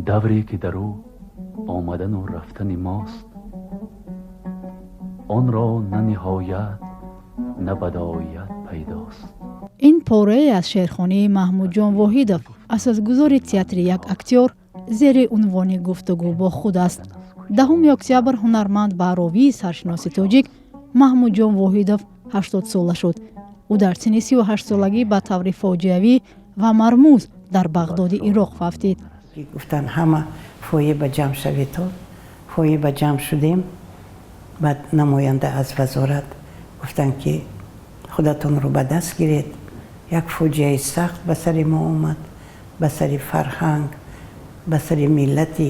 Давре ки дар ӯ омадану рафтани мост, онро на ниҳоят, на бадоят пайдост. Ин порае аз шеърхонии Маҳмудҷон Воҳидов, асосгузори театри «Як актёр», зери унвони «Гуфтугӯ бо худ» аст. 10 октябр ҳунарманд ва ровии саршиноси тоҷик Маҳмудҷон Воҳидов 80-сола шуд. Ӯ дар синни 38-солагӣ ба таври фоҷиавӣ ва мармуз дар Бағдоди Ироқ фавтид. Гуфтанд, ҳама фойе ба ҷамъ шаведо. Фойе ба ҷамъ шудем. Баъд намоянда аз вазорат гуфтанд, ки худатонро ба даст гиред, як фоҷиаи сахт ба сари мо омад, ба сари фарҳанг, ба сари миллати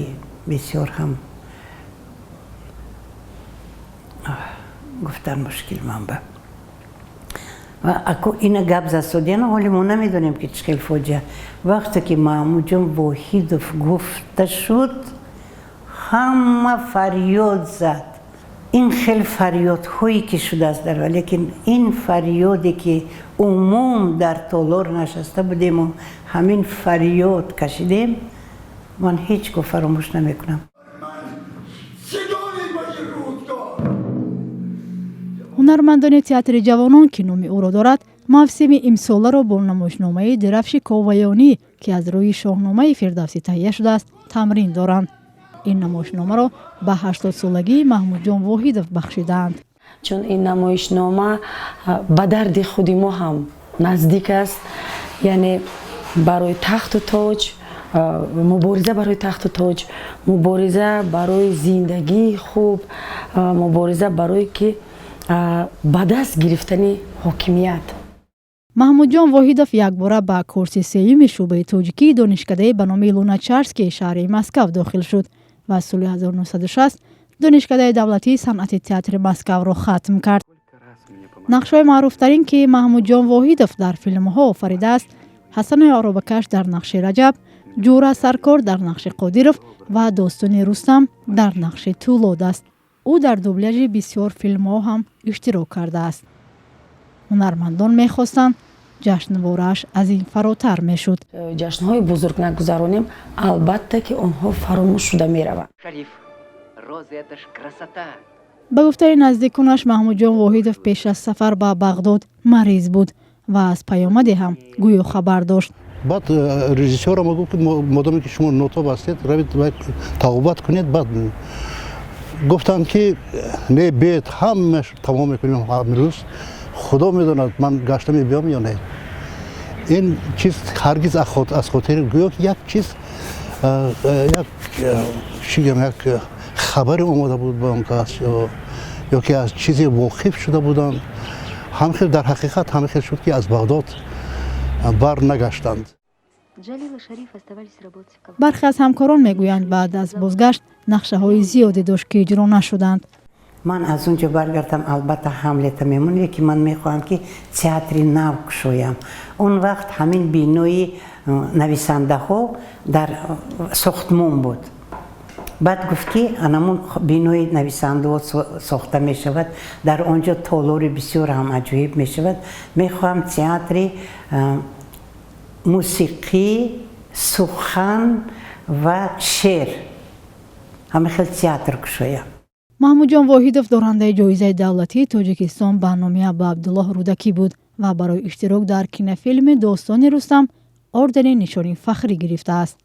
бисёр ҳам гуфтан мушкил манба. Ва ако ина гап засодияна, ҳоли мо намедонем, ки чӣ хел фоҷиа. Вақте ки Маҳмудҷон Воҳидов гуфта шуд, ҳама фарёд зад. Ин хел фарёдҳое ки шудааст дар, лекин ин фарёде ки умум дар толор нишаста будему ҳамин фарёд кашидем, ман ҳеҷ гоҳ фаромӯш намекунам. Чӣ дорӣ ба ин рӯзгор? Ҳунармандони Театри ҷавонон, ки номи ӯро дорад, мавсими имсоларо бо намоишномаи «Дирафши Коваёнӣ», ки аз рӯи Шоҳномаи Фирдавсӣ таҳия шудааст, тамрин доранд. Ин намоишномаро ба 80-солагии Маҳмудҷон Воҳидов бахшидаанд. Чун ин намоишнома ба дарди худи мо ҳам наздик аст, яъне барои тахту тоҷ мубориза, барои тахту тоҷ мубориза, барои зиндагии хуб мубориза, барое ки ба даст гирифтани ҳокимият. Маҳмудҷон Воҳидов якбора ба курси сеюми шӯъбаи тоҷикии донишкадаи ба номи Луначарский шаҳри Москав дохил шуд ва соли 1960 Донишкадаи давлатии санъати театри Москавро хатм кард. Нақшҳои маъруфтарин, ки Маҳмудҷон Воҳидов дар филмҳо офаридааст, Ҳасанои Оробакаш дар нақши Раҷаб, Ҷура Саркор дар нақши Қодиров ва достони Рустам дар нақши Тӯлод аст. Ӯ дар дубляжи бисёр филмҳо ҳам иштирок кардааст. Ҳунармандон мехостанд, ҷашнворааш аз ин фаротар мешуд. Ҷашнҳои бузург нагузаронем, албатта ки онҳо фаромӯш шуда мераванд. Шариф, розы — это ж красота. Ба гуфтаи наздиконаш, Маҳмудҷон Воҳидов пеш аз сафар ба Бағдод мариз буд ва аз паёмаде ҳам гӯё хабар дошт. Баъд режиссёрама гуфт, ки модоме ки шумо нотоб ҳастед, равед, табобат кунед. Баъд гуфтанд, ки не, бед ҳамаш тамом мекунем имрӯз. Худо медонад, ман гашта мебиём ё не. Ин чиз ҳаргиз аз хотири, гӯё ки як чиз, як чӣ гӯям, як хабаре омода буд ба он кас ё ки аз чизе воқиф шуда буданд. Ҳамхел дар ҳақиқат ҳамин хел шуд, ки аз Бағдод бар нагаштанд. Бархе аз ҳамкорон мегӯянд, баъд аз бозгашт нақшаҳои зиёде дошт, ки иҷро нашуданд. Ман аз он ҷо баргардам, албатта, Ҳамлета мемонем, ки ман мехоҳам, ки театри нав кушоям. Он вақт ҳамин бинои нависандаҳо дар сохтмон буд. Баъд гуфт, ки анамун бинои нависандаҳо сохта мешавад, дар он ҷо толори бисёр ҳам аҷоиб мешавад. Мехоҳам театри мусиқӣ, сухан ва шеър, ҳамин хел театр кушоям. Маҳмудҷон Воҳидов дорандаи ҷоизаи давлатии Тоҷикистон ба номи Абуабдуллоҳ Рӯдакӣ буд ва барои иштирок дар кинофилми «Достони Рустам» ордени Нишони Фахрӣ гирифтааст.